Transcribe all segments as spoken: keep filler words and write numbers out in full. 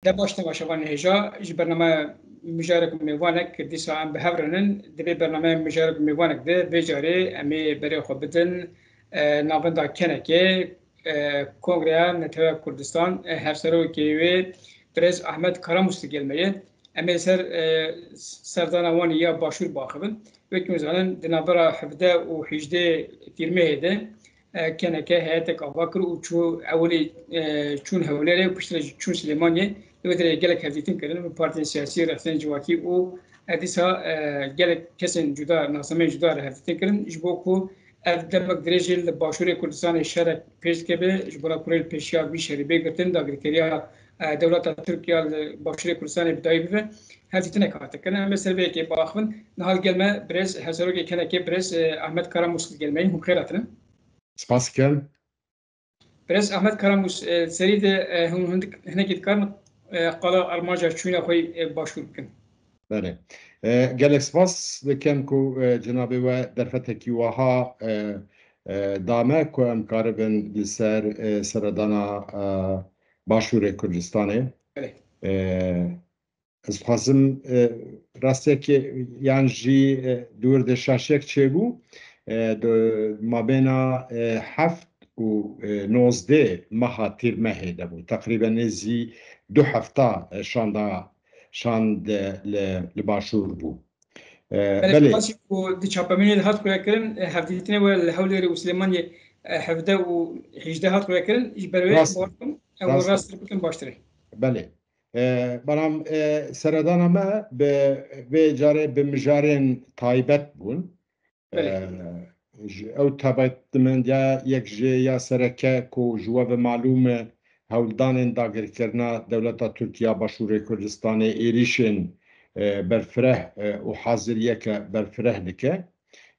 De baş, temaşevanên hêja, ji bername mijarek û mêvanek dîsa em bi hev re nin. Di vê bername mijarek û mêvanek de vê carê em ê berê xwe bidin, e, navenda K N K, e, Kongreya Neteweya Kurdistan, e, hevserokê wê birêz Ahmet Karamûs digel me ye. Em ê ser, e, serdana wan ya başûr biaxivin. Wekî hûn zanin, di navbera hevdeh û hejdeh Tîrmehê de, e, K N K heyetek ava kir û çû ewilî, e, çûn Hewlêrê û piştre jî çûn Silêmaniyê. Li wê derê gelek hevdîtin kirin, bi partiyên siyasî, rexsên civakî û, e, dîsa, e, gelek kesên cuda, nasnameyên cuda re hevdîtin kirin. Ji bo ku ev demek dirêj li Başûrê Kurdistanê şerek pêş dikeve, ji bo ku rê li pêşiya vî şerî bê girtin, dagirkeriya, e, dewleta Tirk ya li Başûrê Kurdistanê bi dayî bibe, hevdîtinek hate kirin. Em ê ser vê yekê biaxivin. Niha li gel me birêz, hevserokê K N K birêz, e, Ahmet Karamûs li gel me ye. Hûn bi xêr hatine. Spas dikim. Birêz Ahmet Karamûs, e, serî de, e, hûn hindik, hinekî dikarin, e, qala armanca çûna xwe, e, başûr bikin. Belê. E, gelek spas dikim ku, e, cenabê we derfetekî wiha, e, e, da me ku em karibin li ser, e, seredana, e, Başûrê Kurdistanê. Belê. E, Ez dixwazim, e, rastiyekê yan jî, e, di wir de şaşiyek çêbû. E, di mabêna, e, heft û, e, nozdeh meha Tîrmehê de bû. Teqrîben nêzî du hefta, e, şanda, şand, e, li, li Başûr bû. E, Belê, belê. Spasî ku di çapemênê de hat xuyakirin, e, hevdîtinê we li Hewlêrê û Silêmaniyê, e, hevdeh û hejdeh hat xuyakirin, ji ber wê Rast e. Bawer bikim, ew Rast e. Rast bikin baştir e. Belê. E, beram, e, seredana me bi vê carê bi mijarên taybet bûn. Belê. E, ji, ew taybetmendiya yek jê ya sereke ku ji we ve malûm e, hewldanên dagirkirina dewleta Tirkiye Başûrê Kurdistanê êrîşên, e, berfireh, e, û haziriyeke berfireh dike.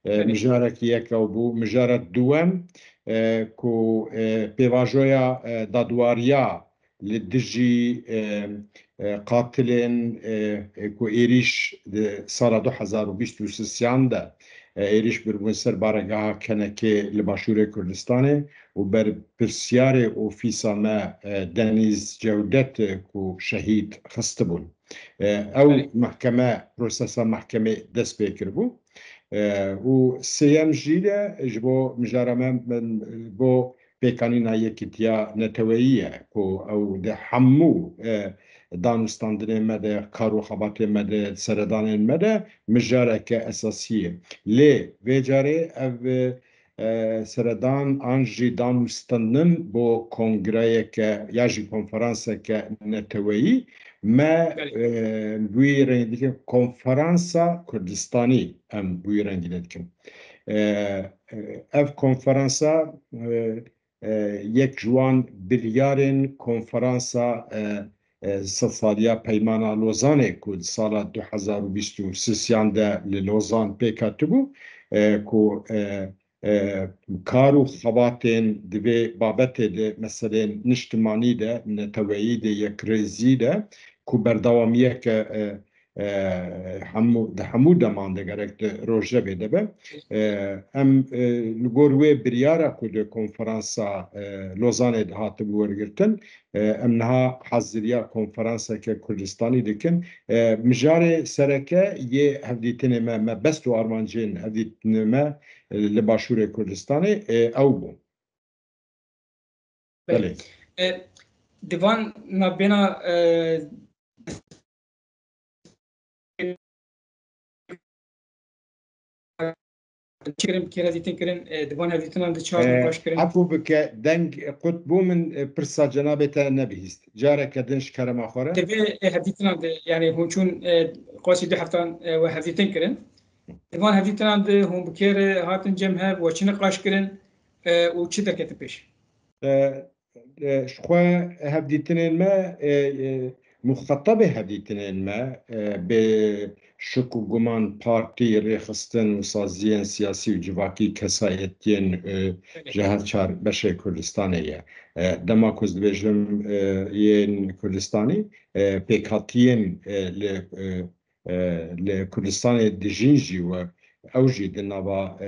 E, Belê. Mijarek yek ew bû. Mijarek duwem, e, ku, e, pêvajoya, e, dadwariya li dijî, e, e, qatilên, e, e, ku êrîş di sala du hezar û bîst û sisiyan de, e, êrîş biribûn ser baregeha K N K li Başûrê Kurdistanê û berpirsiyarê ofîsa me, e, Denîz Cewdet, e, ku şehîd xistibûn. E, ew Belê. Mehkeme, prosesa mehkemê dest pê kiribû. E, û sêyem jî de ji bo mijara me, min bo pêkanîna yekîtiya neteweyî ye ku ew di hemû, e, danûstandinên me de, kar û xebatên me de, seredanên me de mijareke esasî ye. Lê vê carê ev, e, seredan an jî danûstandin bo kongreyeke ya jî konferanseke neteweyî me, Belê. E, bi wî rengî dikin konferansa Kurdistanî em bi wî rengî dikin. E, e, ev konferansa, e, e, yek ji wan biryarên konferansa, e, e, sedsaliya Peymana Lozanê ku di sala du hezar û bîst û sisiyan de li Lozan pêk hatibû, e, ku, e, e, kar û xebatên di vê babetê de, meselên niştimanî de, neteweyî de, yekrêzî de, ku berdewamiyeke, e, e, hemû, di hemû deman de gerek di rojevê de be. E, em, e, li gor wê biryara ku di konferansa, e, Lozanê de hatibû wergirtin, e, em niha haziriya konferanseke Kurdistanî dikin. E, mijarê sereke yê hevdîtinê me, mebest û armancên hevdîtinê me, e, li Başûrê Kurdistanê, e, ew bû. Belê. Belê. E, di van navbêna, e, kirin, bi kê re hevdîtin kirin, e, di van hevdîtinan de çar E, nîqaş kirin. Efû bike, deng qut bû, min, e, pirsa cenabê te nebihîst. Careke din ji kerema xwe re. Di vê, e, hevdîtinan de, yani hûn çûn, e, qasî du heftan, e, we hevdîtin kirin. Di van hevdîtinan de hûn bi kê re hatin cem hev, we çi niqaş kirin, e, û çi derketin pêş? E, e, ji xwe hevdîtinên me, e, e, muxetabê hevdîtinên me, e, bê şik û guman partî, rêxistin û saziyên siyasî û civakî, kesayetiyên, e, Belê. Ji her çar beşê Kurdistanê ye. E, dema ku ez dibêjim, e, yên Kurdistanî, e, pêkhatiyên, e, li, e, e, li Kurdistanê dijîn jî we ew jî di nava, e,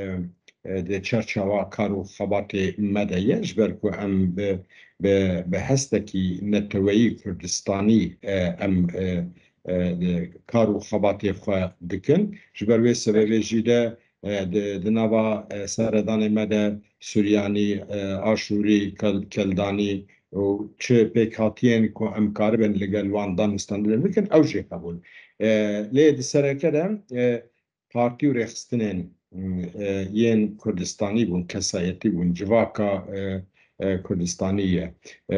e, di çerçewa kar û xebatê me de ye, ji ber ku em bi, bi, bi hestekî neteweyî Kurdistanî, e, em, e, e, kar û xebatê xwe dikin. Ji ber wê sebebê jî de, e, di, di nava, e, seredanê me de Suryanî, e, Aşûrî, Kel-, Keldanî û çi pêkhatiyên ku em karibin li gel wan danûstandinê bikin, ew jê qebûl. E, lê di sereke de, e, partî û rêxistinên, e, yên Kurdistanî bûn, kesayetî bûn, civaka, e, e, Kurdistanî ye. E,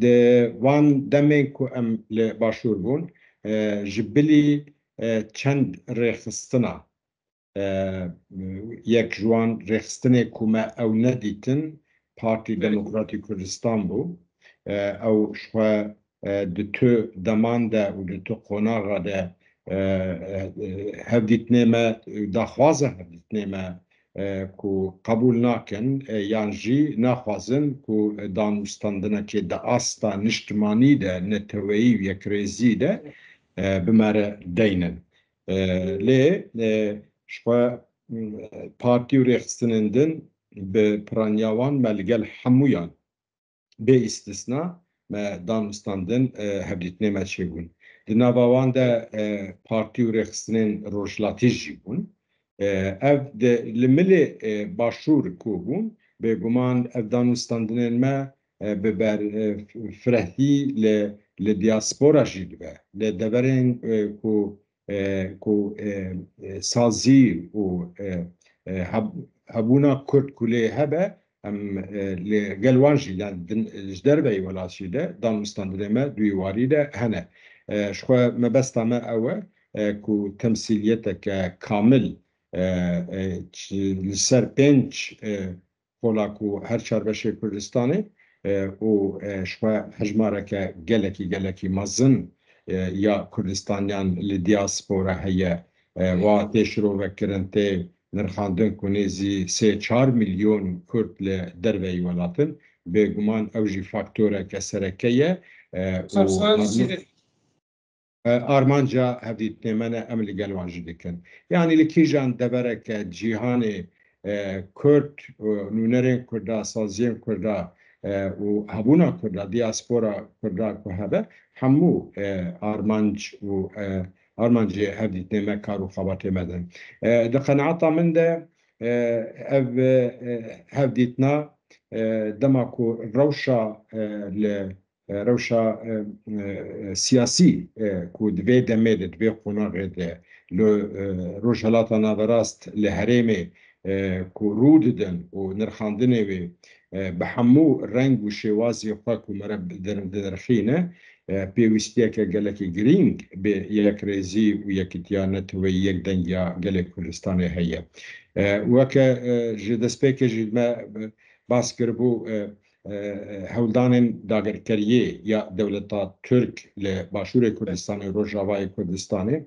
di van demên ku em li Başûr bûn, e, ji bilî, e, çend rêxistina, e, yek ji wan rêxistinê ku me ew nedîtin, Partî Demokratî Kurdistan bû. E, ew ji xwe, e, di tu deman de û di tu qonaxa de, e, e, hevdîtinê me, daxwaza hevdîtinê me, e, ku qebûl nakin, e, yan jî naxwazin ku danûstandinekê di asta niştimanî de, neteweyî û yekrêzî de, e, bi me re deynin. E, lê, e, ji xwe, m, partî û rêxistinên din bi piraniya wan me li gel hemûyan bê îstisna me danûstandin, e, hevdîtinê me çêbûn. Di nava wan de, e, partî û rêxistinên rojhilatî jî bûn. E, ev de li milê, e, başûr ku bûn, bêguman ev danûstandinên me, e, bi ber, e, f-, firehî li, li diaspora jî dibe. Li deverên, e, ku, e, ku, e, e, sazî û, e, e, heb-, hebûna Kurd ku lê hebe, em, e, li gel wan jî, yani din, ji derveyî welat jî de danûstandinê me di wî warî de hene. E, ji xwe mebesta me ew e, e, ku temsîliyeteke kamil, e, e, çi-, li ser pênc, e, kola ku her çar beşê Kurdistanê, e, û, e, ji xwe hejmareke gelekî, gelekî mezin, e, ya Kurdistaniyan li diaspora heye. E, wa tê şirovekirin, tê nirxandin ku nêzî sê çar milyon Kurd li derveyî welat in. Bêguman ew jî faktoreke sereke ye. E, û Sersan arma-, Zîrê. E, armanca hevdîtinê me ne, em li gel wan jî dikin. Yanî li kîjan devereke cîhanê, e, Kurd, e, nûnerên Kurda, saziyên Kurda, e, û hebûna Kurda, diaspora Kurda ku hebe, hemû, e, armanc û, e, armancê hevdîtinê me, kar û xebatê me din. E, di qenaeta min de, e, ev, e, hevdîtina, e, dema ku rewşa, e, li, e, rewşa, e, e, siyasî, e, ku di vê demê de, di vê qonaxê de li, e, Rojhelata Naverast, li herêmê, e, ku rû didin û nirxandinê wê, e, bi hemû reng û şêwazê xwe ku me re dir-, dinirxîne, e, pêwîstiyeke gelekî girîng bi yekrêzî û yekîtiya neteweyî, yekdengiya gelê Kurdistanê heye. E, weke, e, ji destpêkê jî me, e, bas kiribû, e, e, hewldanên dagirkeriyê ya dewleta Tirk li Başûrê Kurdistanê, Rojavayê Kurdistanê,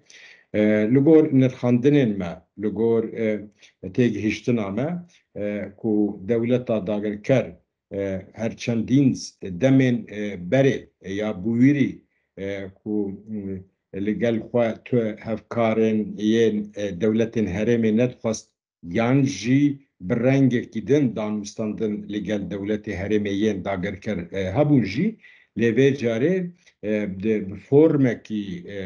e, li gor nirxandinên me, li gor, e, têgihiştina me, e, ku dewleta dagirker, e, her çendîn demên, e, berê, e, ya bûwîrî, e, ku, m, li gel xwe tu hevkarên yên, e, dewletên herêmê nedixwest yan jî bi rengekî din danûstandin li gel dewletê herêmê yên dagirker, e, hebûn jî, lê vê carê, e, di, bi formekî, e,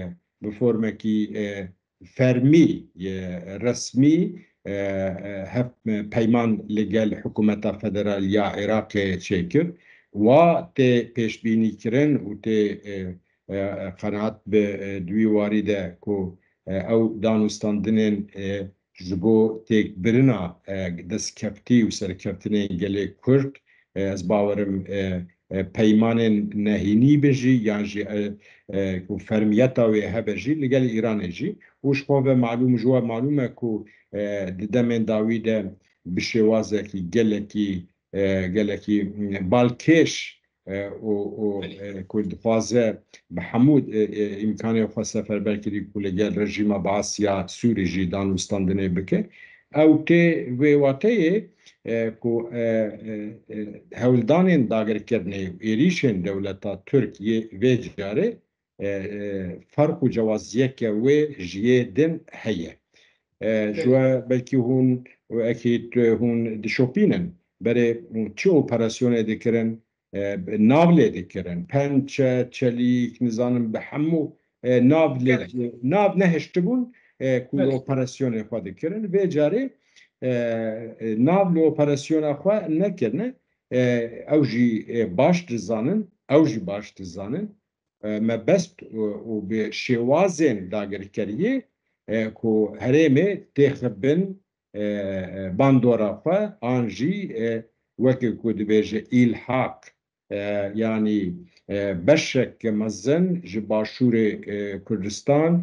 bi formekî, e, fermî, e, resmî, e, e, hev-, peyman li gel hikûmeta federal ya Iraqê çêkir. Wa tê pêşbînîkirin û tê, e, e, qenaet bi, e, di wî warî de ku, e, ew danûstandinên, e, ji bo têkbirina, e, destkeftî û serkeftinên gelê Kurd, e, ez bawerim, e, e, peymanên nehênî be jî, yan jî, e, e, ku fermiyeta wê hebe jî, li gel Îranê jî. Û ji xwe ve malûm, ji we malûm e ku, e, di demên dawî de bi şêwazekî gelekî, e, gelekî, m, balkêş, e, û, û, e, ku dixwaze bi hemû, e, e, îmkanê xwe seferber kirî ku li gel rejîma Baas ya Sûrî jî danûstandinê bike. Ew tê vê wateyê, e, ku, e, e, e, hewldanên dagirkirinê û êrîşên dewleta Tirk yê vê carê, e, e, ferq û cewaziyeke wê ji yê din heye. E, ji we belkî hûn, wekî tu, hûn dişopînin. Berê çi operasyonê dikirin, e, nav lê dikirin. Pençe, çelîk, nizanim bi hemû, e, nav lê, Gelek. nav nehiştibûn, e, ku Belê. operasyonê xwe dikirin. Vê carê, e, e, nav li operasyona xwe nekirine. E, ew jî, e, baş dizanin, ew jî baş dizanin. E, mebest û, û bi şêwazên dagirkeriyê, e, ku herêmê têxibin, e, e, bandora xwe, an jî, e, weke ku dibêje îlhaq, e, yanî, e, beşek mezin ji Başûrê, e, Kurdistan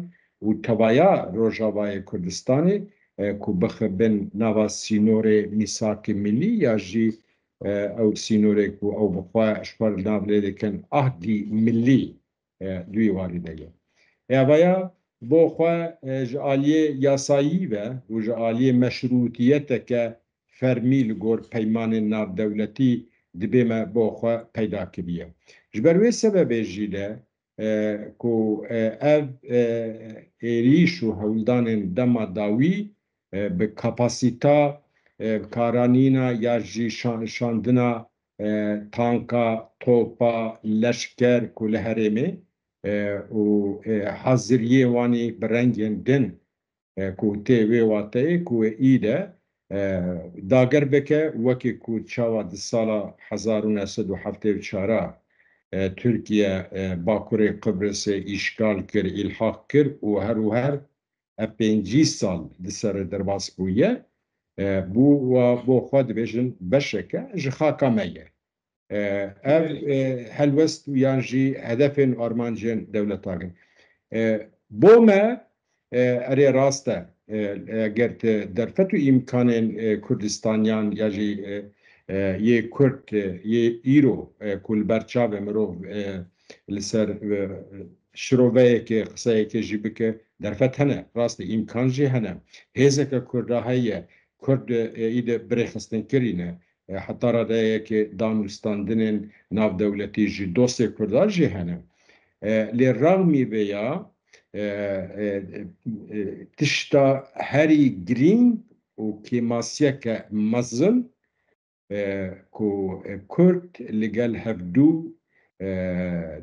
û tevaya Rojavayê Kurdistanê, e, ku bixibin nava sînorê mîsakê milî ya jî, e, ew sînorê ku ew bi xwe ji xwe li nav lê dikin ahdî milî, e, di wî warî de ye. Ê, evaya bo xwe, e, ji aliyê yasayî ve û ji aliyê meşrûtiyeteke fermî li gor peymanên navdewletî dibê me bo xwe peyda kiriye. Ji ber wê sebebê jî de, e, ku, e, ev, e, êrîş û hewldanên dema dawî, e, bi kapasîta, e, karanîna ya jî şan-, şandina, e, tanka, topa, leşker ku li herêmê, e, û, e, haziriyê wanî bi rengên din, e, ku tê wê wateyê ku wê î de, e, dagir bike, wekî ku çawa di sala hezar û neh sed û heftê û çar a, e, Tirkiye, e, Bakurê Qibrisê îşgal kir, îlhaq kir û her û her ev pêncî sal di ser derbas bûye, e, bû wa bo xwe dibêjin beşeke ji xaka me ye. E, ev, Belê. e, helwest û yan jî hedefên û armancên dewleta ne. E, bo me, e, erê rast e, e, eger tu derfet û îmkanên, e, Kurdistaniyan ya jî, e, e, yê Kurd, e, yê îro, e, ku li ber çavê mirov, e, li ser, e, şiroveyekê, qiseyekê jî bike, derfet hene, rast e, îmkan jî hene. Hêzeke Kurda heye, Kurd, e, î de birêxistinkirî ne. E, heta radeyekê danûstandinên navdewletî ji dostê Kurda jî hene. E, lê rexmî vê ya, e, e, e, tişta herî girîng û kêmasiyeke mezin, e, ku, e, Kurd li gel hevdû, e,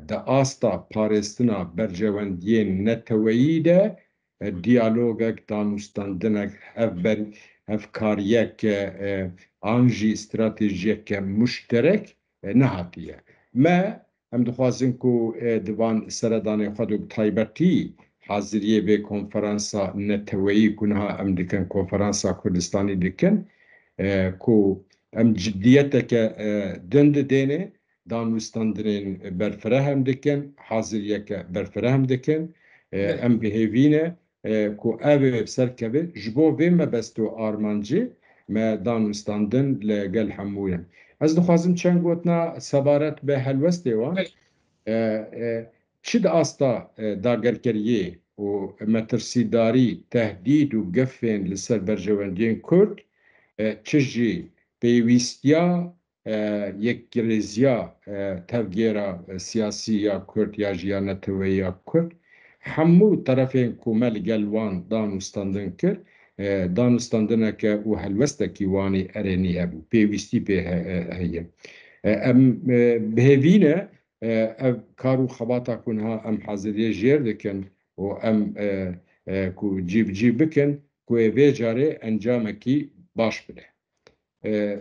di asta parêstina berjewendiyên neteweyî de, e, diyalogek, danûstandinek, hevber-, hevkariyeke, e, an jî stratejiyeke muşterek, e, nehatiye. Me, em dixwazin ku, e, di van seredanê xwe de bi taybetî haziriyê vê konferansa neteweyî ku niha em dikin, konferansa Kurdistanî dikin, e, ku em ciddiyeteke, e, din didêne, danûstandinên berfireh em dikin, haziriyeke berfireh em dikin. E, Evet. em bi hêvî ne, e, ku ev ê bi ser keve. Ji bo vê mebest û armancê me danûstandin li gel hemû ye. Ez dixwazim çend gotina sebaret bi helwestê wan. Evet. E, e, çi di asta, e, dagirkeriyê û metirsîdarî, tehdîd û gefên li ser berjewendiyên Kurd, e, çi jî pêwîstiya, e, yekgirêziya, e, tevgera, e, siyasî ya Kurd ya jî ya neteweyî ya Kurd, hemû terefên ku me li gel wan danûstandin kir, e, danûstandineke û helwestekî wanî erênî hebû, pêwîstî pê he-, e, heye. E, em, e, bi hêvî ne, e, ev kar û xebata ku niha em haziriyê jêr dikin û em, e, e, ku cîbicî bikin, ku ê vê carê encamekî baş bide. E,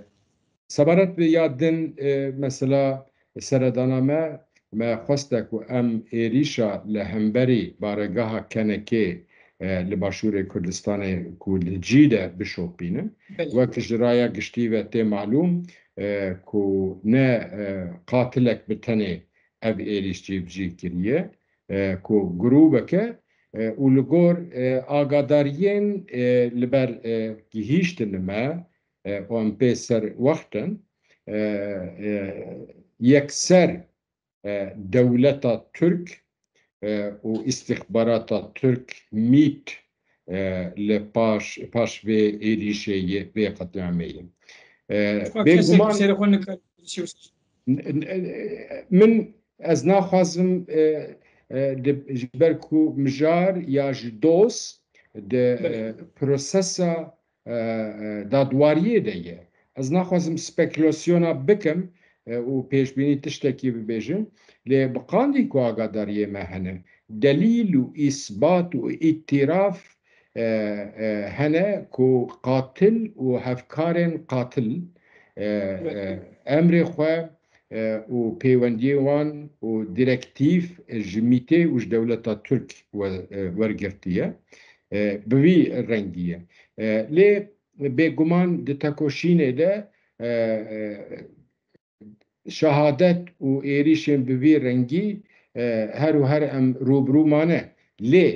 sebaret bi ya din, e, mesela seredana me, me xweste ku em êrîşa li hemberî baregeha Kenekê, e, li Başûrê Kurdistanê ku li cî de bişopînin. Belê. Wek ji raya giştî ve tê malûm, e, ku ne, e, qatilek bi tenê ev êrîş cîbicî kiriye, e, ku grûbeke, e, û li gor, e, agadariyên, e, li ber, e, gihîştin me, e, û em pê ser wext in, e, e, yekser, e, dewleta Tirk, e, û îstîxbarata Tirk, mît, e, li paş, paş vê êrîşê yê, vê qetlîamê ye. E, Bêguman, kesek serê xwe nikare êrîşê wisa. N-, n-, e, min, ez naxwazim, e, e, di, ji ber ku mijar ya ji dos di, Belê. e, prosesa, e, e, dadwariyê de ye. Ez naxwazim spekulasyona bikim, e, û pêşbînî tiştekî bibêjin, lê bi qandî ku agadariyê me hene, delîl û îsbat û îtiraf, e, e, hene ku qatil û hevkarên qatil, e, e, emrê xwe, e, û pêwendiyê wan û direktîf ji mîtê û ji dewleta Tirk we-, e, wergirtiye. E, bi vî rengî ye. E, lê bêguman di tekoşînê de, e, e, şehadet û êrîşên bi vî rengî, e, her û her em rûbirû mane. Lê,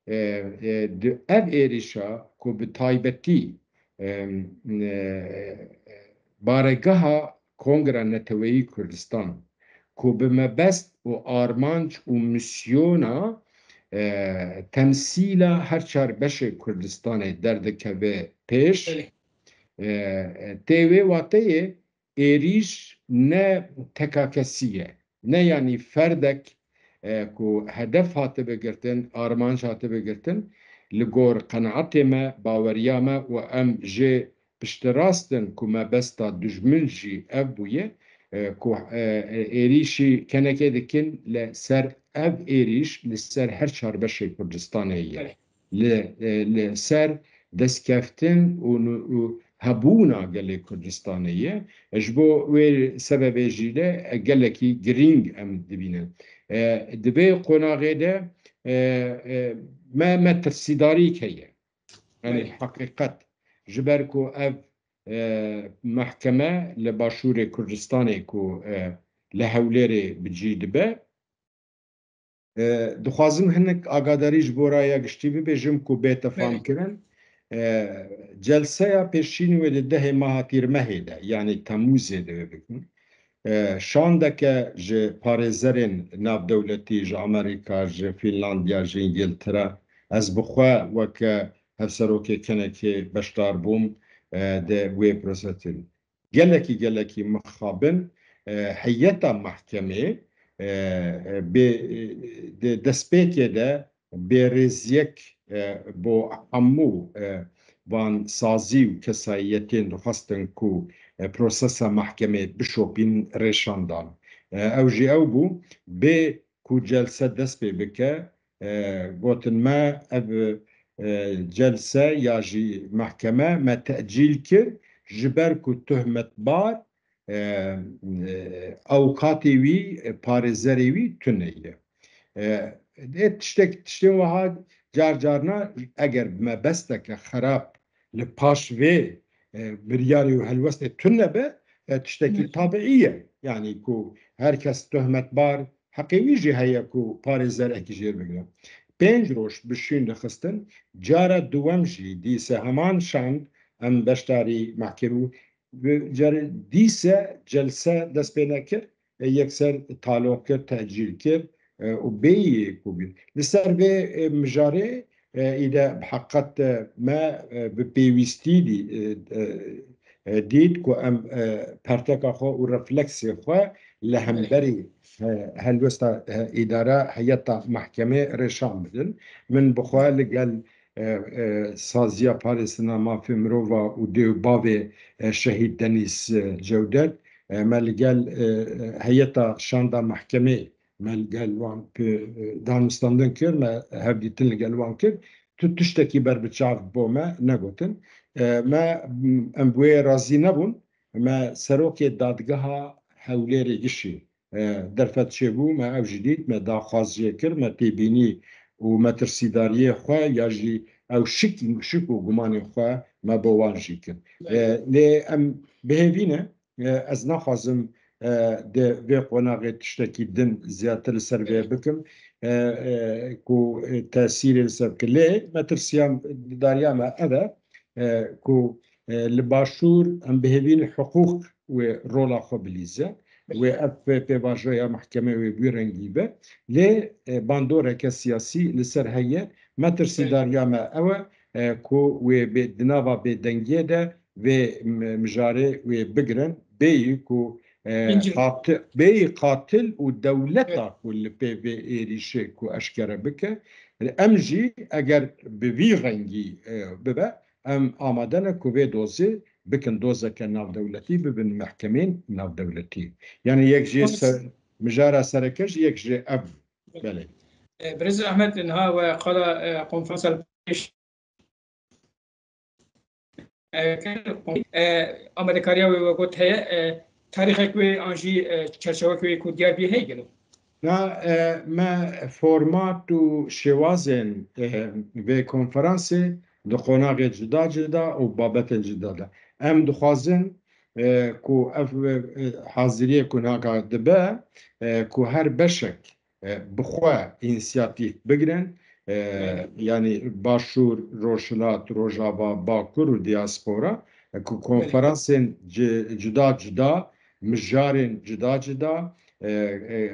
e, e, di ev êrîşa ku bi taybetî, e, e, baregeha Kongra Neteweyî Kurdistan, ku bi mebest û armanc û misyona, e, temsîla her çar beşê Kurdistanê derdikeve pêş, Belê. e, e, tê wê wateyê êrîş ne tekakesî ye, ne yanî ferdek, e, ku hedef hatibe girtin, armanc hatibe girtin, li gor qenaetê me, baweriya me û em jê piştrast in ku mebesta dijmin jî ev bûye, e, ku, e, e, êrîşî kenekê dikin li ser ev êrîş li ser her çar beşê Kurdistanê ye. Belê. Li, e, li ser destkeftin û nu-, û hebûna gelê Kurdistanê ye. Ji bo wê sebebê jî de, e, gelekî girîng em dibînin. E, di vê qonaxê de, e, e, me, me tirsîdarî heye. Yanî Belê. heqîqet. Ji ber ku ev, e, mehkeme li Başûrê Kurdistanê ku, e, li Hewlêrê bi cî dibe, e, dixwazim hinek agadarî ji bo raya giştî bibêjim ku bête Belê. famkirin. E, celseya pêşîn wê di dehê meha Tîrmehê de, yanî Temûzê de wê bikin. E, şandeke ji parêzerên navdewletî, ji Amerîka, ji Fînlandiya, ji Îngiltere, ez bi xwe weke hevserokê kenekê beşdar bûm, e, di wê prosesin. Gelekî, gelekî mixabin, e, heyeta mehkemê, e, e, bê, e, di destpêkê de bêrêziyek, e, bo hemû, e, van sazî û kesayetên dixwestin ku, e, prosesa mehkemê bişopîn, rêşan dan. E, ew jî ew bû, bê ku celse dest pê bike, e, gotin me ev, e, celse ya jî mehkeme me tecîl kir, ji ber ku tuhmetbar, e, e, awkatê wî, e, parêzerê wî tune ye. E, ê tiştek, tiştên wiha car carna eger bi mebesteke xerab li paş vê, e, biryarê û helwestê tune be, e, tiştekî Hı. tabiî ye. Yanî ku her kes tuhmetbar, heqê wî jî heye ku parêzerekî jê bigire. Pênc roj bi şûn dixistin, cara duwem jî dîse heman şand em beşdarî mehkemê bû. Bi carê dîse celse dest pê nekir, e, yekser taloq kir, tecîl kir, e, û bêyî ku bî. Li ser vê, e, mijarê, e, îde bi heqet, e, me, e, bi pêwîstî dî, e, e, e, dît ku em, e, perteka xwe û refleksê xwe li hemberî, e, helwesta, e, îdara heyeta mehkemê rêşan bidin. Min bi xwe li gel e, e, saziya parêztina mafê mirova û dê û bavê, e, şehîd Denîz, e, Cewdet, e, me li gel, e, e, heyeta şanda mehkemê me li gel wan pê, e, danûstandin kir, me hevdîtin li gel wan kir. Tu tiştekî ber bi çav bo me negotin. E, me, em bi wê razî nebûn. Me serokê dadgeha Hewlêrê gişî e, derfet çêbû, me ew jî dît, me daxwaz jê kir, me têbînî û metirsîdariyê xwe ya jî ew şik, şik û gumanên xwe me bo wan jî kir. E, lê em bihêvî ne, e, ez naxwazim, e, di vê qonaxê tiştekî din ziyadtir li ser vê bikim, e, e, ku, e, tesîrê li ser bike. Lê metirsîdariya me ev e, e, ku, e, li Başûr em bihêvî ne hiqûq wê rola xwe bilîze. Wê ev pê-, pêvajoya mehkemê wê bi wî rengî be. Lê, e, bandoreke siyasî li ser heye. Metirsîdariya me ew e, e, ku wê bê, di nava bêdengiyê de vê m-, mijarê wê bigirin. Bêyî ku, e, Zincîr. qati-, bêyî qatil û dewleta Evet. ku li pê vê êrîşê ku eşkere bike. Em jî eger bi vî rengî, e, bibe, em amade ne ku vê dozê bikin dozeke navdewletî, bibin mehkemên navdewletî. Yani yek jê ser, mijara sereke jî yek jê ev. Belê. E, Birêz Ehmed, niha we qala, e, konferansa li pêş, e, kir, e, amadekariya wê we got heye, e, tarîxek wê an jî, e, çerçevek wê ku diyar bî heye gelo? Na, e, me format û şêwazên, e, vê konferansê di qonaxê cuda cuda û babetên cuda de. Em dixwazin, e, ku ev, e, haziriyê ku naka dibe, e, ku her beşek, e, bi xwe însiyatîf bigrin, e, Belê. yanî Başûr, Rojhilat, Rojava, Bakur û diaspora, e, ku Belê. konferansên ci-, cuda cuda, mijarên cuda cuda, e, e,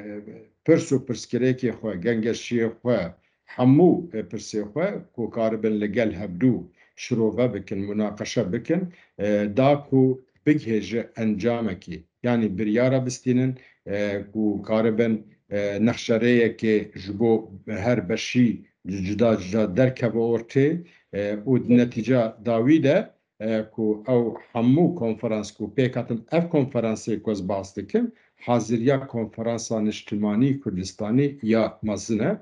pirs û pirsgirêkê xwe, gengeşiyê xwe, hemû, e, pirsê xwe ku karibin li gel hevdû şirove bikin, munaqeşe bikin, e, da ku bigihêje encamekî. Yanî biryara bistînin, e, ku karibin, e, nexşerêyekê ji bo her beşî cuda cuda derkeve ortê, e, û di netîca dawî de, e, ku ew hemû konferans ku pêk hatin, ev konferansê ku ez behs dikim, haziriya konferansa niştimanî Kurdistanî ya mezin e,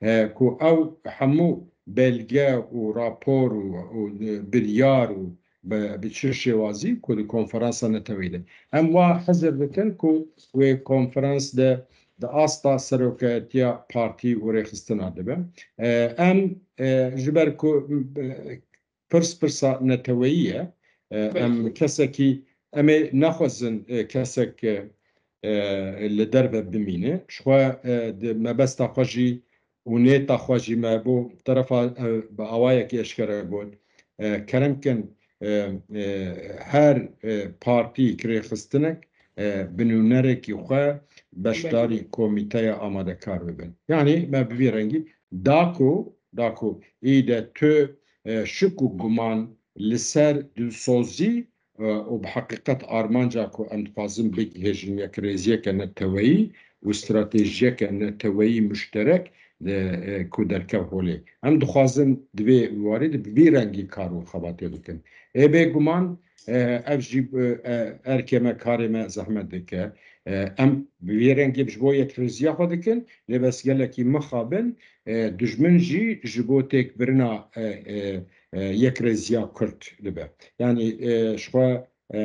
e, ku ew hemû belge û rapor û, û, e, biryar û bi, bi çi şêwazî ku di konferansa neteweyî de. Em wa hizir dikin ku wê konferans de di asta serokayetiya partî û rêxistina dibe. E, em, e, ji ber ku, e, pirs pirsa neteweyî ye, e, Belê. em kesekî, em ê nexwazin, e, kesek, e, e, li derve bimîne. Ji xwe, e, di mebesta xwe jî û nêta xwe jî me bo terefa, e, bi awayekî eşkere got. E, kerem kin, e, e, her, e, partî, rêxistinek, e, bi nûnerekî xwe beşdarî Belê. komîteya amadekar bibin. Yanî me bi vî rengî da ku, da ku îde tu, e, şik û guman li ser dilsozî, e, û bi heqîqet armanca ku em dixwazin bigihêjin yekrêziyeke neteweyî û stratejiyeke neteweyî muşterek de, e, ku derkev holê. Em dixwazin di vê warî de bi vî rengî kar û xebatê bikin. Ê bêguman, e, ev jî, e, e, erkê me, karê me zehmet dike. E, em bi vî rengî ji bo yekrêziya xwe dikin, lê bes gelekî mixabin, e, dijmin jî ji bo têkbirina, e, e, e, yekrêziya Kurd dibe. Yanî, e, ji xwe, e,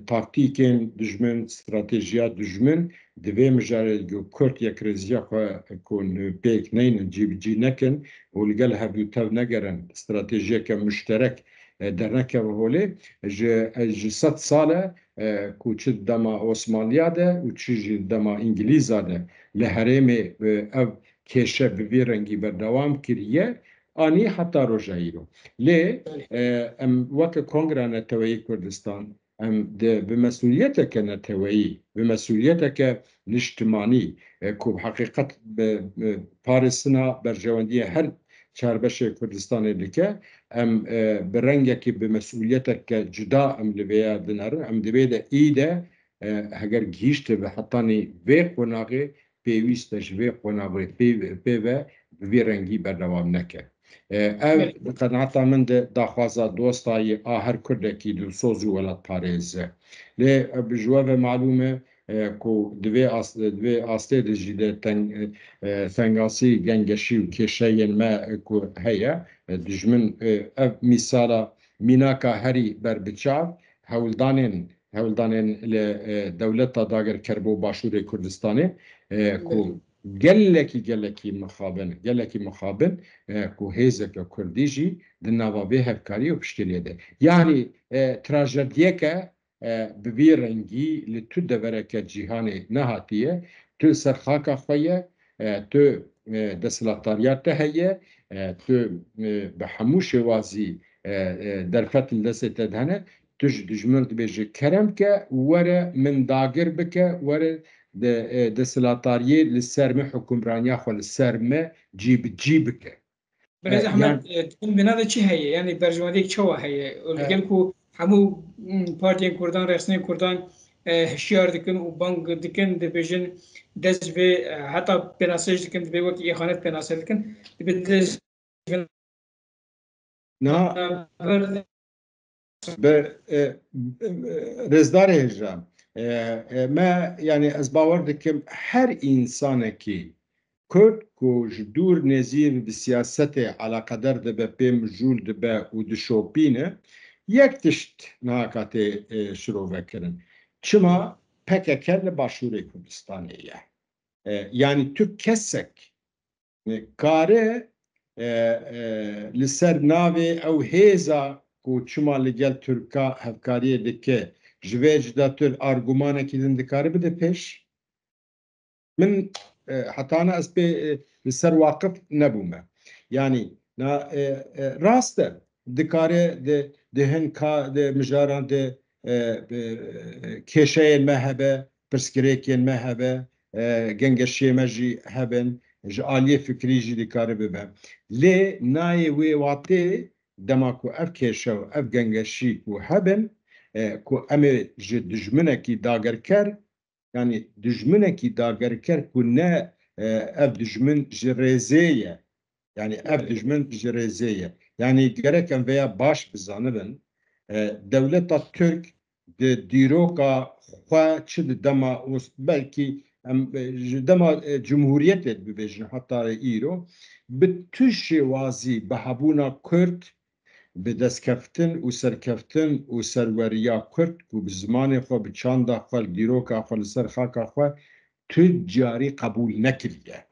taktîkên dijmin, stratejiya dijmin di vê mijarê de ku Kurd yekrêziya xwe ku pêk neynin, cî bi cî nekin û li gel hevdû tev negerin, stratejiyeke muşterek, e, dernekeve holê, ji, e, ji sed sal e, e, ku çi dema Osmanliya de û çi jî dema Îngilîza de li herêmê, e, ev kêşe bi vî rengî berdewam kiriye, anî heta roja îro. Lê, Belê. e, em weke Kongra Neteweyî Kurdistan, em di, bi mesûliyeteke neteweyî, bi mesûliyeteke niştimanî, e, ku bi heqîqet bi, bi parêsina berjewendiyê her çarbeşê Kurdistanê dike, em, e, bi rengekî, bi mesûliyeteke cuda em li vêya dinerin. Em di vê de î de, e, heger gihîştibe hetanî vê qonaxê, pêwîst e ji vê qonaxê pê, pê ve bi vî rengî berdewam neke. E, ev Belê. bi qenaeta min de daxwaza dostayî a her Kurdekî dilsoz û welatparêz e. Lê, e, bi ji we ve malûm e, e, ku di vê as-, di vê astê de jî de teng-, e, tengasî, gengeşî û kêşeyên me, e, ku heye, e, dijmin, e, ev mîsala mînaka herî berbiçav, hewldanên, hewldanên li, e, dewleta dagirker bo Başûrê Kurdistanê, e, ku Belê. gelekî, gelekî mixabin, gelekî mixabin, e, ku hêzeke Kurdî jî di nava vê hevkarî û piştgiriyê de. Yanî, e, trajediyeke e, bi vî rengî li tu devereke cîhanê nehatiye, tu li ser xaka xwe ye, e, tu, e, desthilatdariya te heye, e, tu, e, bi hemû şêwazî, e, e, derfet li destê te de hene, tu ji dijmin re dibêje, kerem ke, were min dagir bike, were de, e, desthilatdariyê li ser me, hukimraniya xwe li ser me cî bi cî bike. Birêz E, Ehmed, yan- e, di bin bina de çi heye? Yanî berjewendiyek çawa heye? Û li E, gel ku hemû, mm, partiyên Kurdan, rêxistinên Kurdan, e, hişyar dikin û bang dikin, dibêjin dest vê, e, heta pênaseyî dikin, dibê wekî îxanet pênase dikin, dibê dest vê Na, navber Bi, e, e, rêzdarê hêja, e, e, me, yani ez bawer dikim her însanekî Kurd ku ji dûr nêzî bi siyasetê eleqeder dibe, pê mijûl dibe û dişopîne, yek tişt niha katê, e, şirove kirin. Çima P K K li Başûrê Kurdistanê ye? E, yani tu kesek kare, e, e, li ser navê ew hêza ku çima li gel Tirka hevkariyê dike, ji vê cida tu argumanekî din dikare bide pêş? Min, e, hetana ez pê, e, li ser waqif nebûme. Yani, na, e, e, rast e, dikare di, di hin ka, di mijaran de, e, e, kêşeyên me hebe, pirsgirêkên me hebe, e, gengeşiyê me jî hebin, ji aliyê fikrî jî dikare bibe. Lê nayê wê watê dema ku ev kêşe û ev gengeşî ku hebin, e, ku em ê ji dijminekî dagirker, yani dijminekî dagirker ku ne, e, ev dijmin ji rêzê ye, yani ev dijmin ji rêzê ye. Yani gerek em veya baş bizanibin, e, dewleta Tirk di dîroka xwe çi di dema Os-, belkî em, e, ji dema, e, Cumhuriyetê dibêjin heta îro, bi tu şêwazî bi hebûna Kurd, bi destkeftin û serkeftin û serweriya Kurd ku bi zimanê xwe, bi çanda xwe, li dîroka xwe, li ser xaka xwe tu carî qebûl nekiriye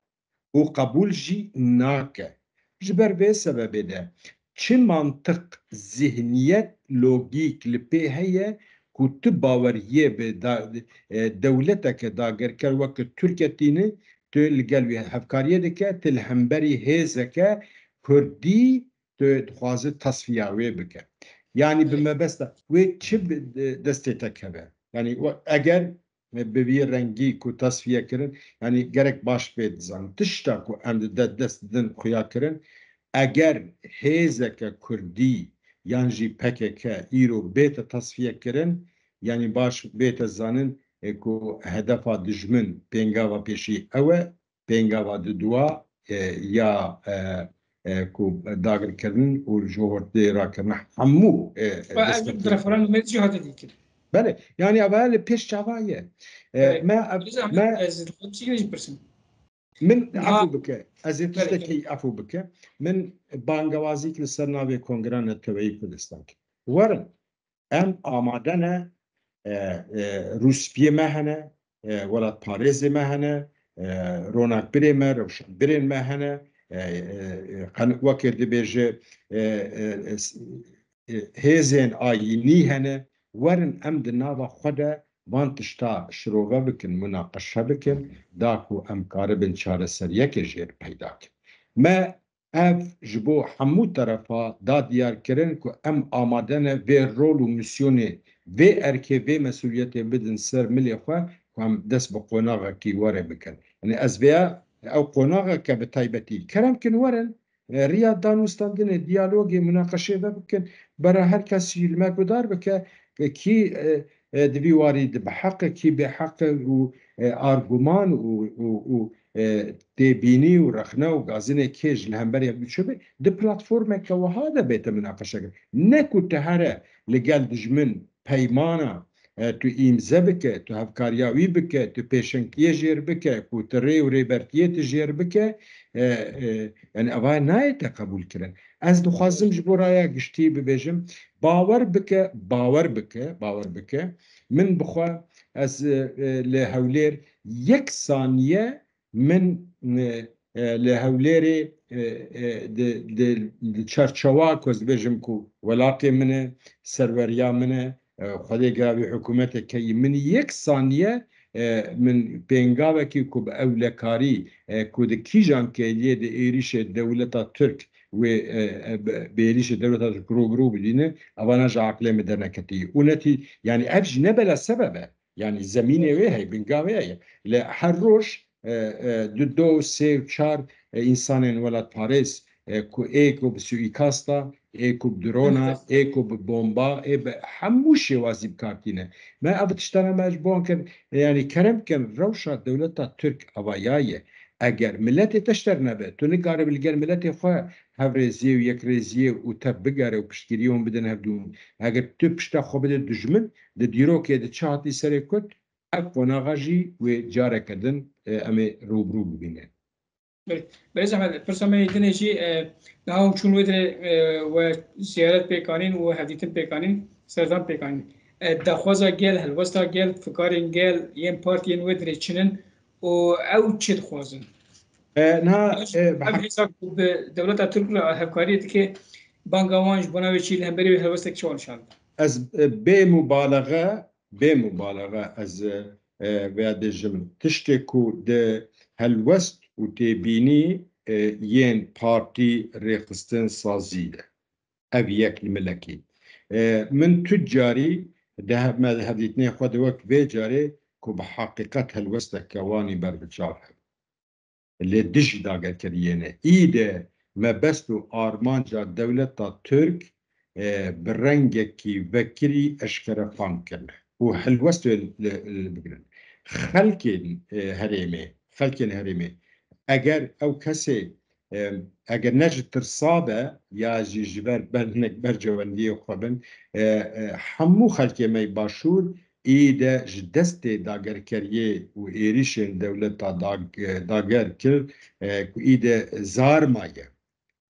û qebûl jî nake. Ji ber vê sebebê de çi mantiq, zihniyet, logîk li pê heye ku tu baweriyê bi da-, e, dewleteke dagirker weke Tirkiye tîne, tu li gel wî hevkariyê dike, tu li hemberî hêzeke Kurdî tu dixwaze tasfiya wê bike. Yani bi mebesta wê çi bi, e, destê te keve? Yani we-, eger bi vî rengî ku tasfiye kirin, yani gerek baş pê dizan. Tişta ku em di de-, dest din xuya kirin, eger hêzeke Kurdî yan jî P K K îro bête tasfiye kirin, yani baş bête zanin, e, ku hedefa dijmin pêngava pêşî ew e, pêngava didua, e, ya, e, e, ku dagirkirin û ji hortê rakirina hemû, e, Ve ev destkeftiyên referandumê jî hate dîtin. Belê, yani eva li pêş çava ye. E, Belê. me, Rêza Ahmet, me, ez dixwazim çi jî pirsim. Min Niha efû bike. Ez ê Belê, tiştekî efû bike. Min bangewazîk li ser navê Kongreya Neteweyî Kurdistan kir. Werin, em amade ne, e, e, rûspiyê me hene, e, welatparêzê me hene, e, ronakbirê me, rewşenbirên me hene, e, e, e, qen-, weke dibêje, e, e, e, s-, e, hêzên ayînî hene, werin em di nava xwe de van tişta şirove bikin, munaqeşe bikin, da ku em karibin çareseriyekê jêr peyda kin. Me ev ji bo hemû terefa da diyarkirin ku em amade ne vê rol û misyonê, vê erkê, vê mesûliyetê bidin ser milê xwe ku em dest bi qonaxekî were bikin. Yani ez vêya ew qonaxeke bi taybetî kerem kin werin, e, riya danûstandinê, diyalogê, munaqeşê ve bikin. Bera her kes jî li me guhdar bike, e, kî, e, e, di vî warî de bi heq e, kî bê heq e û, e, arguman û, û, û, e, têbînî û rexne û gazinê kê ji li hemberî hev diçe be, di platformeke wiha de bête munaqeşe kirin. Ne ku tu here li gel dijmin peymana, e, tu îmze bike, tu hevkariya wî bike, tu pêşengtiyê jêr bike, ku tu rê û rêbertiyê tu jêr bike, e, e, yani eva nayê te qebûl kirin. Ez dixwazim ji bo raya giştî bibêjim, bawer bike, bawer bike, bawer bike. Min bixwe ez, e, e, li Hewlêr yek saniye min, e, e, li Hewlêrê, e, e, di, di, di çerçewa ku ez dibêjim ku welatê min e, serweriya min e, e, Xwedê giravî hikûmeteke yî min yek saniye, e, min pêngavekî ku bi ewlekarî, e, ku di kîjan kêliyê di êrîşê dewleta Tirk wê, e, e, bi, bi êrîşê dewleta Tirk rû bi rû bidîne, evana ji aqilê min derneketî. Û netî, yani ev jî ne bela sebeb e. Yani zemînê wê heye, binga wê heye. Li her roj, e, e, du, do, sê û çar, e, însanên welatparêz, e, ku ê ku bi suîkasta, ê ku bi drona, ê ku bi bomba, ê bi hemû şêwazî bi kar tîne. Me ev tiştana me ji bo kir, yanî kerem kin rewşa dewleta Tirk ava ya ye. Eger miletê te ji te re nebe, tu nikare li gel miletê xwe hevrêziyê û yekrêziyê û tev bigere û piştgiriyê hûn bidin hevdû. Eger tu pişta xwe bide dijmin, di dîrokê de çi hatî serê Kurd, ev qonaxa jî wê careke din, e, em ê rûbirû bibînin. Belê. Belê Zehmet, pirsa me yê dinê jî, e, niha hûn çûn wê dirê, e, we ziyaret pêk anîn û hevdîtin pêk anîn, serdan pêk anîn. E, daxwaza gel, helwesta gel, fikarên gel yên partiyên wê dirê çi ne û ew çi dixwazin? E, niha, e, bi Ev heq- hêza ku bi dewleta Tirk re hevkariyê dike, banga wan ji bona wê çi, li hemberî wê helwestek çawa nîşan dide? Ez, e, bê mubalexe, bê mubalexe ez, e, vêya dibêjim, tiştê ku di helwest û têbînî, e, yên partî rêxistin sazî de, ev yek li milekî. E, min tu carî di hev-, me di hevdîtinê xwe de wek vê carê ku bi heqîqet helwesteke wanî berbiçav hebû. Lê dijî dagerkeriyê ne. Î de mebest û armanca dewleta Tirk, e, bi rengekî vekirî eşkere fam kirine û helwest wê li, li bigirin. Xelkên, e, herêmê, xelkên herêmê, eger ew kesê, e, eger ne ji tirsa be ya jî ji ber ber hinek bercewendiyê xwe bin, e, e, hemû xelkê me yê Başûr êdî ji destê dagerkeriyê û êrîşên dewleta dag-, dager kir, e, ku êdî zar maye.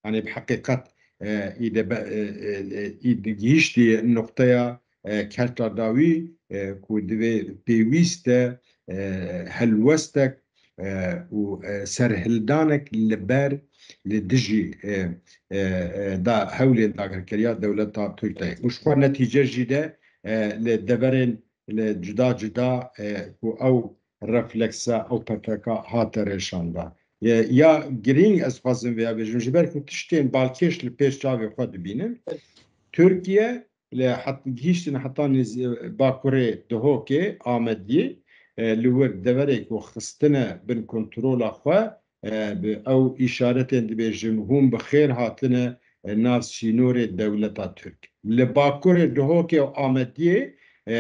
Yanî bi heqîqet, e, êdî be-, e, e, e, êdî gihîştî nuqteya, e, kelta dawî, e, ku divê pêwîst e, e, helwestek, e, û, e, serhildanek li ber, li dijî, e, e, e, da hewlên dagirkeriya dewleta Tirk de. Û ji xwe netîce jî de, e, li deverên, li cuda cuda, e, ku ew refleksa, ew P T K hate rêşanda. E, ya girîng ez xwazim vêya bêjim, ji ber ku tiştên balkêş li pêş çavê xwe dibînin. Tirkiye li het-, gihîştin heta nêz-, bakurê Duhokê, Amediyê, e, li wir deverê ku xistine bin kontrola xwe, e, bi ew îşaretên dibêjin, hûn bi xêr hatine, e, nav sînorê dewleta Tirk. Li bakurê Duhokê û Amediyê, e,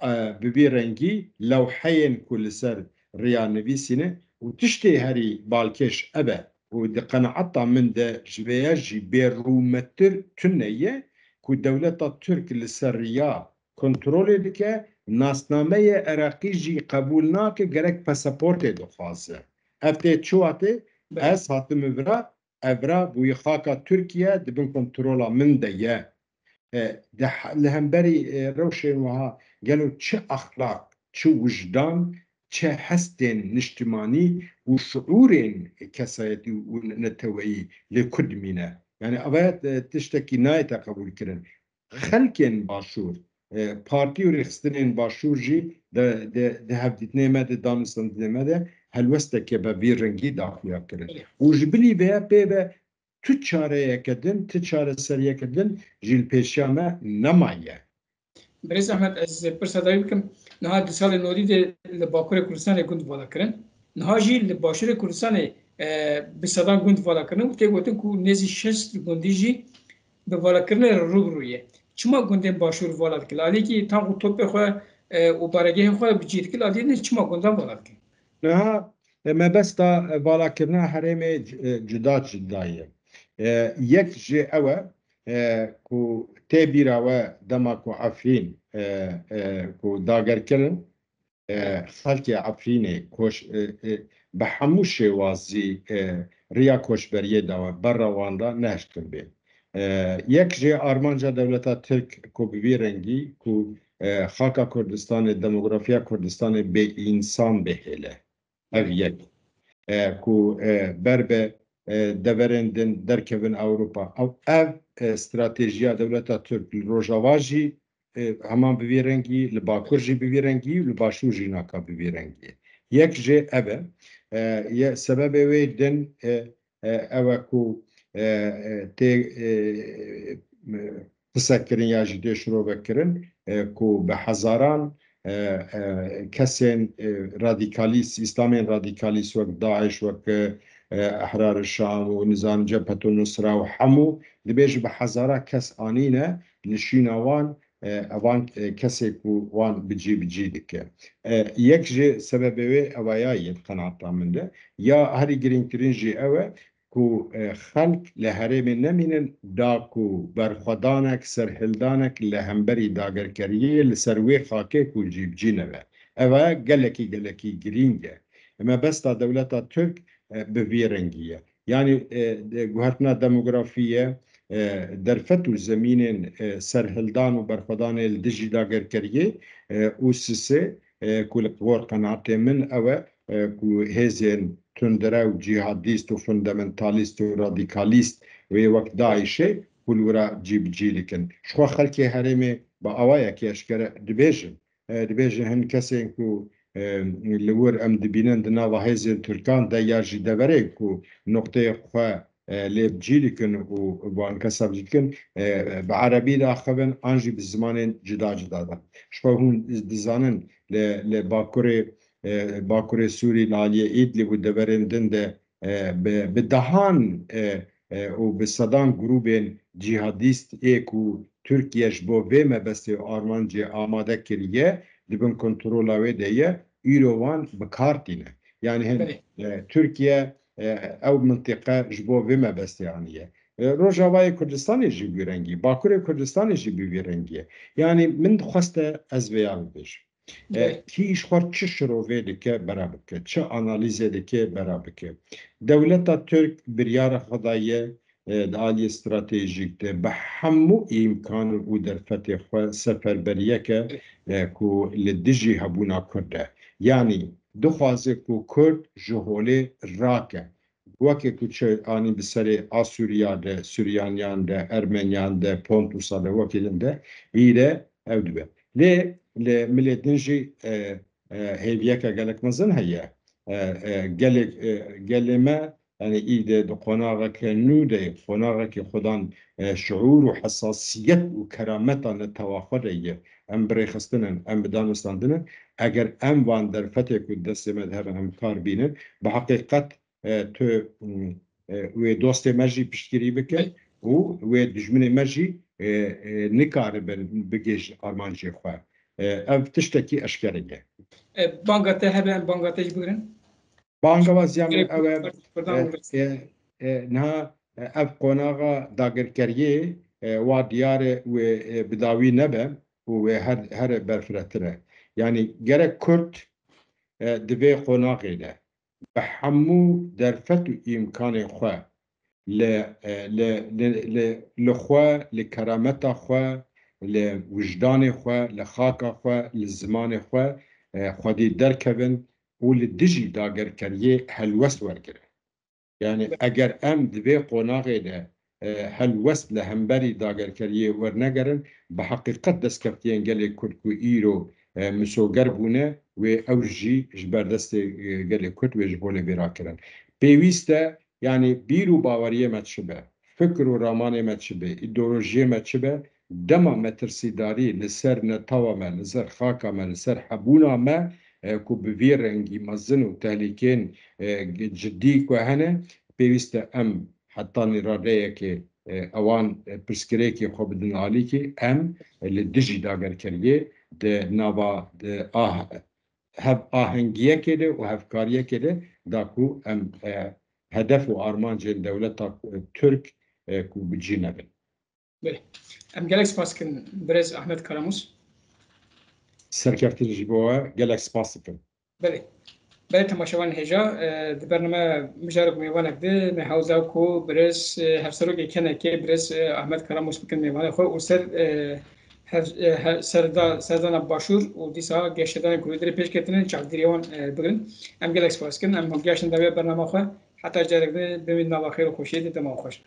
e, bi vî rengî lewheyên ku li ser riya nivîsîne û tiştê herî balkêş ev e û di qenaeta min de ji vêya jî bêrûmetir tune ye ku dewleta Tirk li ser riya kontrolê dike, nasnameyê Iraqî jî qebûl nake, gerek pasaportê dixwaze. Ev tê çi watê? Belê. Ez hatime vira, ev ra bûye xaka Tirkiye di bin kontrola min de ye. E, di he-, li hemberî, e, rewşên wiha gelo çi exlaq, çi wijdan, çi hestên niştimanî û şiûrên kesayetî û neteweyî li ku dimîne? Yanî, ava, e, tiştekî nayête qebûlkirin. Xelkên Başûr, e, partî û rêxistinên Başûr jî di, di, di hevdîtinê me de, danûstandinê me de helwesteke bi vî rengî daxuya kirin. Û ji bilî vê pê ve tu çareyeke din, tu çareseriyeke din jî li pêşiya me nemaye. Birêz Ehmed, ez pirsa dawî bikim. Niha di salê nodî de li Bakurê Kurdistanê gund vala kirin. Niha jî li Başûrê Kurdistanê, e, bi sedan gund vala kirin û tê gotin ku nêzî şêst gundî jî bi valakirinê re rû bi rû ye. Çima gundên Başûr vala dikin? Li aliyekî tank û topê xwe, e, û baregehên xwe bi cî dikin, li aliyê din çima gundan vala dikin? Niha, e, mebesta, e, valakirina herêmê c-, e, cuda cuda ye. E, yek jê ew e, e, ku tê bîra we dema ku Efrîn, e, e, ku dager kirin, e, xelkê Efrînê koç-, e, e, bi hemû şêwazî, e, riya koçberiyê dawe, berra wan da nehiştin bê. E, yek jê armanca dewleta Tirk ku bi vî rengî ku, e, xaka Kurdistanê, demografiya Kurdistanê bê însan bihêle. Ev yek. E, ku, e, ber bi, e, deverên din derkevin Ewropa. Ew, ev, e, stratejiya dewleta Tirk li Rojava jî, e, heman bi vî rengî, li Bakur jî bi vî rengî, li Başûr jî naka bi vî rengî. Yek jê ev e. E, ye, sebebê wê din, e, e, ew e ku, e, e, tê, e, e, qise kirin ya jî tê şirove kirin, e, ku bi hezaran, e, e, kesên, e, radîkalîst, Îslamên radîkalîst wek DAIŞ, wek, e, e, Ehrar Şam û nizanim Cebhetul Nusra û hemû dibêje bi hezara kes anîne li şîna wan, e, evan, e, kesê ku wan bi cî bi cî dike. E, yek ji sebebê wê ew ya yê di qenaeta min de. Ya herî girîngtirîn jî ew e ku, e, xelk li herêmê nemînin da ku berxwedanek, serhildanek li hemberî dagerkeriyê li ser wê xakê ku cî bi cî nebe. Ev e gelekî, gelekî girîng e. Mebesta dewleta Tirk, e, bi vî rengî ye. Yanî, e, de-, guhertina demografî ye, e, derfet û zemînên, e, serhildan û berxwedanê li dijî dagerkeriyê, e, û sisê, e, ku li gor qenaatê min ew e, e, ku hêzên tundrew, cîhadîst û fundamentalîst û radîkalîst wê wek DAIŞê ku li wira cî bi cî dikin. Ji xwe xelkê herêmê bi awayekî eşkere dibêjin. E, dibêjin hin kesên ku, e, li wir em dibînin di nava hêzên Tirkan de ya jî deverê ku noqteyê xwe, e, lê bi cî dikin û wan kesa bi cî dikin, e, bi erebî diaxivin an jî bi zimanên cida cida de. Ji xwe hûn dizanin li, li Bakurê, e, Bakurê Sûrî li aliyê Îdlib û deverên din de, e, bi, bi dehan, e, e, û bi sedan grûbên cîhadîst ê ku Tirkiye ji bo vê mebestê û armancê amade kiriye, di bin kontrola wê de ye, îro wan bi kar tîne. Yanî hin, Belê. e, Tirkiye, e, ew mintîqe ji bo vê mebestê aniye. E, Rojavayê Kurdistanê jî bi vî rengî, Bakurê Kurdistanê jî bi vî rengî ye. Yanî min dixweste ez vêya bibêjim. E, Belê. Kî ji xwe çi şirovê dike bera bike, çi analîzê dike bera bike. Dewleta Tirk biryara xwe daye, e, di aliyê stratejîk de bi hemû îmkan û derfetê xwe seferberiyeke, e, ku li dijî hebûna Kurd e. Yanî dixwaze ku Kurd ji holê rake. Weke ku çi anî bi serê Asûriya de, Suryaniyan de, Ermeniyan de, Pontusa de, wekî din de, îre ew dibe. Lê li milê din jî, e, e, hêviyeke gelek mezin heye. E, e, gelek, e, gelê me, yanî î de di qonaxeke nû de, qonaxekî xwedan, e, şiûr û hesasiyet û kerameta netewa xwe de ye. Em bi rêxistin in, em bi danûstandin in. Eger em van derfetê ku destê me de hebe em kar bînin, bi heqîqet, e, tu, mm, e, wê dostê me jî piştgirî bike Belê. Û wê dijminê me jî, e, e, nikaribin bigihîjin armancê xwe. E, ev tiştekî eşkere ye. E, banga te hebe, em banga te jî bigirin. Banga wazîya min Gerek ew e, Kurdan e, bigirin. E, e, niha, e, ev qonaxa dagirkeriyê, e, wa diyar e wê, e, bi dawî nebe û wê her, here berfirehtir e. Yanî gerek Kurd, e, di vê qonaxê de bi hemû derfet û îmkanê xwe li, e, li, li, li, li xwe, li kerameta xwe, li wijdanê xwe, li xaka xwe, li zimanê xwe, e, xwedî derkevin û li dijî dagerkeriyê helwest wergirin. Yanî eger em di vê qonaxê de, e, helwest li hemberî dagerkeriyê wernegerin, bi heqîqet destkeftiyên gelê Kurd ku îro, e, misoger bûne, wê ew jî ji ber destê, e, gelê Kurd wê ji holê bê rakirin. Pêwîst e, yanî bîr û baweriyê me çi be, fikir û ramanê me çi be, îdeolojiyê me çi be, dema metirsîdarî li ser netewa me, li ser xaka me, li ser hebûna me, e, ku bi vî rengî mezin û tehlîkên, e, cidî ku hene, pêwîst e em hetanî radeyekê, e, ewan, e, pirsgirêkê xwe bidin alîkî, em, e, li dijî dagerkeriyê di nava, di ah-, hev ahengiyekê de û hevkariyekê de da ku em, e, hedef û armancên dewleta, e, Tirk, e, ku bi cî nebin. Belê. Em gelek spas dikin birêz Ahmet Karamûs. Serkeftin ji bo we, gelek spas dikim. Belê. Belê temaşevan hêja, e, di bername mijarek mêvanek de me hewza ku birêz, e, hevserokê kenekê birêz, e, Ahmet Karamûs bikin mêvanê xwe û ser, e, hev-, e, he-, serda-, serdana başûr û dîsa geşedanên ku li dirê pêş ketine çavdîrê wan, e, bigirin. Em gelek spas dikin. Em hûn geştin dawiya bernama xwe. Heta carek din bimîn nava xêr û xweşiyê de dema xweş.